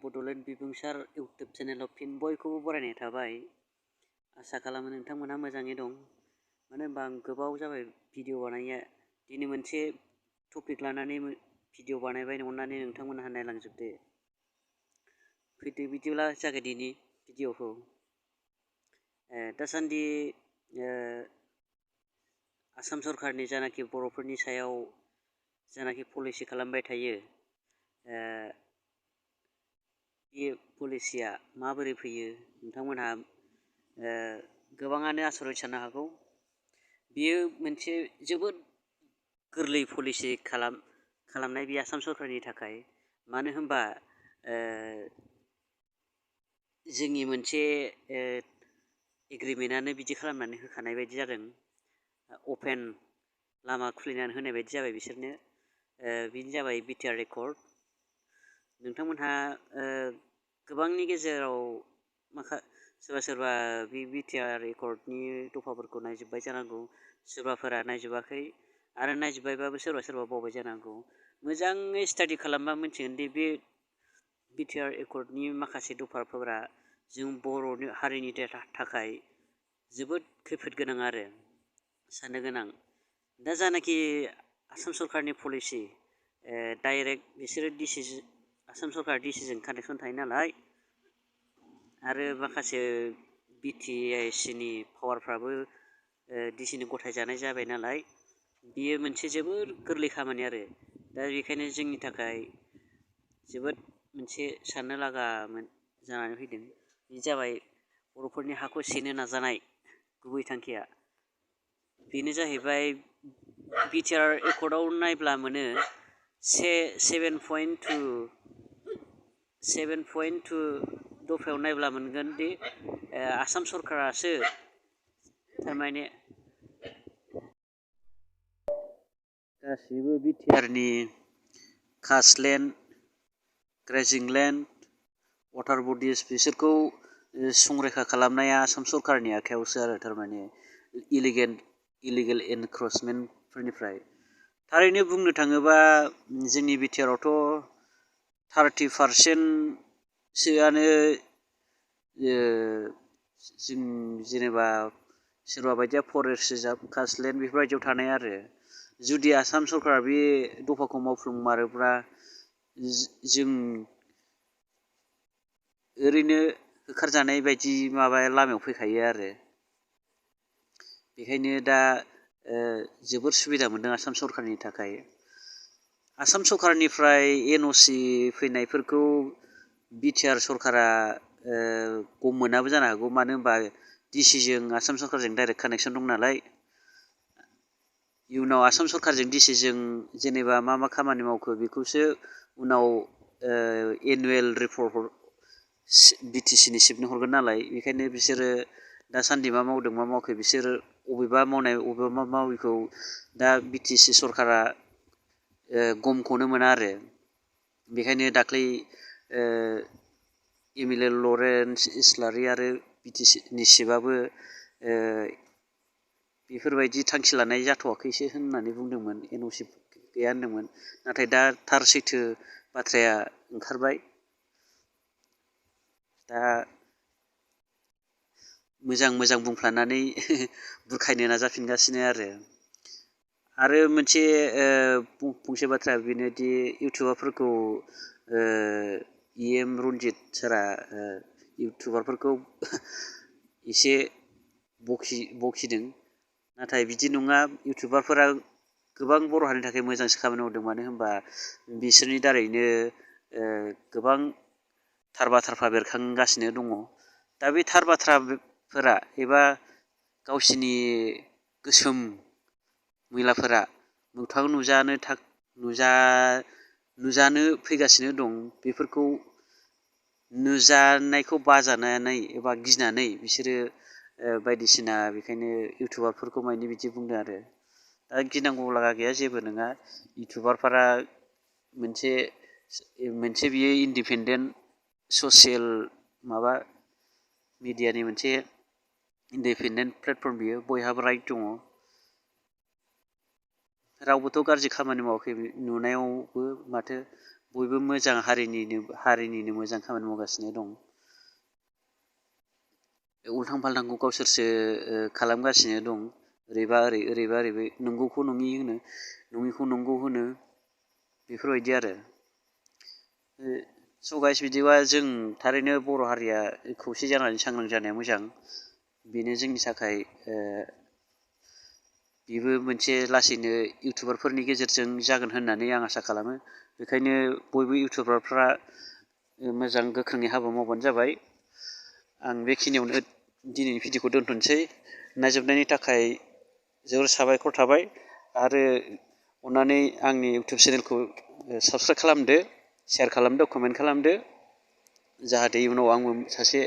बड'लेण्ड बिबुंसार YouTube चेनेलाव फिन बयखौबो बरायनाय थाबाय। आसा खालामो नोंथांमोनहा मोजाङै दं। मानो होनबा आं गोबाव जाबाय भिडिअ बानायनाया। दिनै मोनसे टपिक लानानै भिडिअ बानायबाय, अननानै नोंथांमोनहा नायलांजोबदो। फैदो बिदिब्ला जागायदिनि भिडिअखौ। दासान्दि आसाम सरकारनि जानाखि बर'फोरनि सायाव जानाखि पलिसि खालामबाय थायो, बे पलिसिया माबोरै फैयो नोंथांमोनहा गोबाङानो आसरित साननो हागौ। बेयो मोनसे जोबोद गोरलै पलिसि खालामनाय बे आसाम सरकारनि थाखाय। मानो होनबा जोंनि मोनसे एग्रिमेन्टआनो बिदि खालामनानै होखानाय बायदि जादों। अपेन लामा खुलिनानै होनाय बायदि जाबाय बिसोरनो। बेनो जाबाय बिटिआर एकर्ड। नोंथांमोनहा गोबांनि गेजेराव सोरबा सोरबा बे बिटिआर एकर्डनि दफाफोरखौ नायजोब्बाय जानांगौ, सोरबाफोरा नायजोबाखै, आरो नायजोब्बायबाबो सोरबा सोरबा बावबाय जानांगौ। मोजाङै स्टाडि खालामबा मिथिगोन दि बे बिटिआर एकर्डनि माखासे दफाफोरा जों बर' हारिनि थाखाय जोबोद खैफोद गोनां आरो साननो गोनां। दा जानाखि आसाम सरकारनि पलिसि, डाइरेक्ट बिसोरो आसाम सरकार डिसिजन कानेक्सन थायो नालाय, आरो माखासे बिटिसिनि पावारफ्राबो डिसिनि गथायजानाय जाबाय नालाय, बियो मोनसे जोबोर गोरलै खामानि आरो। दा बेखायनो जोंनि थाखाय जोबोद मोनसे साननो लागा जानानै फैदों। बे जाबाय बर'फोरनि हाखौ सेनो नाजानाय गुबै थांखिया। बेनो जाहैबाय बिटिआर एकर्डआव नायब्ला मोनो 7.2 दफायाव नायब्ला मोनगोन दि आसाम सरकारासो थारमाने गासिबो बिटिआरनि कास्ट land, grazing land, water bodies बिसोरखौ संरैखा खालामनाया आसाम सरकारनि आखायावसो आरो, थारमाने इलिगेल एनक्रचमेन्टफोरनिफ्राय। थारैनो बुंनो थाङोबा जोंनि बिटिआरआवथ' 30% जों जेनेबा सोरबा बायदिया फरेस्ट रिजार्भ, कास्ट लेन्ड बेफोरबायदियाव थानाय आरो। जुदि आसाम सरकारा बे दफाखौ मावफुंमारोब्ला जों ओरैनो होखारजानाय बायदि लामायाव फैखायो आरो। बेखायनो दा जोबोर सुबिदा मोनदों आसाम सरकारनि थाखाय। आसाम सरकारनिफ्राय एनअसि फैनायफोरखौ बिटिआर सरकारा गम मोनाबो जानो हागौ। मानो होनबा डिसिजों आसाम सरकारजों डाइरेक्ट कानेक्सन दं नालाय। इयुनाव आसाम सरकारजों डिसिजों जेनेबा मा खामानि मावखो बेखौसो उनाव एनुवेल रिपर्ट बिटिसिनि सिबनो हरगोन नालाय। बेखायनो बिसोरो दासान्दि मा मावदों मा मावाखै, बिसोरो अबेबा मावनाय अबेबा माविखौ दा बिटिसि सरकारा गमखौनो मोना आरो। बेखायनो दाख्लै एमएलए लरेन्स इस्लारि आरो बिटिसिनि सिबाबो बेफोरबायदि थांखि लानाय जाथ'वाखैसो होननानै बुंदोंमोन, एनअसि गैया होनदोंमोन। नाथाय दा थार सैथो बाथ्राया ओंखारबाय। दा मोजां बुंफ्लानानै बुरखायनो नाजाफिनगासिनो आरो मोनसे फंसे बाथ्रा बेनोदि इउटुबारफोरखौ EM रन्जित सारा इउटुबारफोरखौ एसे बखिदों। नाथाय बिदि नङा, इउटुबारफोरा गोबां बर' हारिनि थाखाय मोजांसो खामानि मावदों। मानो होनबा बिसोरनि दारैनो गोबां थार बाथ्राफ्रा बेरखांगासिनो दङ। दा बे थार बाथ्राफोरा एबा गावसिनि गोसोम मैलाफोरा मोगथाङाव नुजानो फैगासिनो दं। बेफोरखौ नुजानायखौ बाजानानै एबा गिनानै बिसोरो बायदिसिना, बेखायनो इउटुबारफोरखौ मानि बिदि बुंदों आरो। दा गिनांगौ लागा गैया, जेबो नङा। इउटुबारफोरा मोनसे बियो इन्डिपेन्डेन्ट ससियेल मिडियानि मोनसे इन्डिपेन्डेन्ट प्लेटफर्म। बियो बयहाबो राइट दङ। रावबोथ' गाज्रि खामानि मावाखै नुनायावबो। माथो बयबो मोजां हारिनिनो मोजां खामानि मावगासिनो दं। उल्थां फाल्थांखौ गावसोरसो खालामगासिनो दं। ओरैबा ओरै ओरैबा ओरै नंगौखौ नङि होनो, नङिखौ नंगौ होनो, बेफोरबायदि आरो। स' गाइस बिदिबा जों थारैनो बर' हारिया खौसे जानानै सांग्रां जानाया मोजां। बेनो जोंनि थाखाय बेबो मोनसे लासैनो इउटुबारफोरनि गेजेरजों जागोन होननानै आं आसा खालामो। बेखायनो बयबो इउटुबारफ्रा मोजां गोख्रोङै हाबा मावबानो जाबाय। आं बेखिनियावनो दिनैनि भिडिअखौ दोनथ'नोसै। नायजोबनायनि थाखाय जोबोर साबायखर थाबाय आरो अन्नानै आंनि इउटुब चेनेलखौ साबस्क्राइब खालामदो, शेयार खालामदो, कमेन्ट खालामदो, जाहाथे इयुनाव आंबो सासे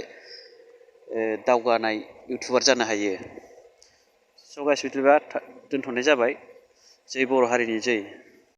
दावगानाय इउटुबार जानो हायो। स' गाइस बिदिबा दोनथ'नाय जाबाय। जै बर' हारिनि जै।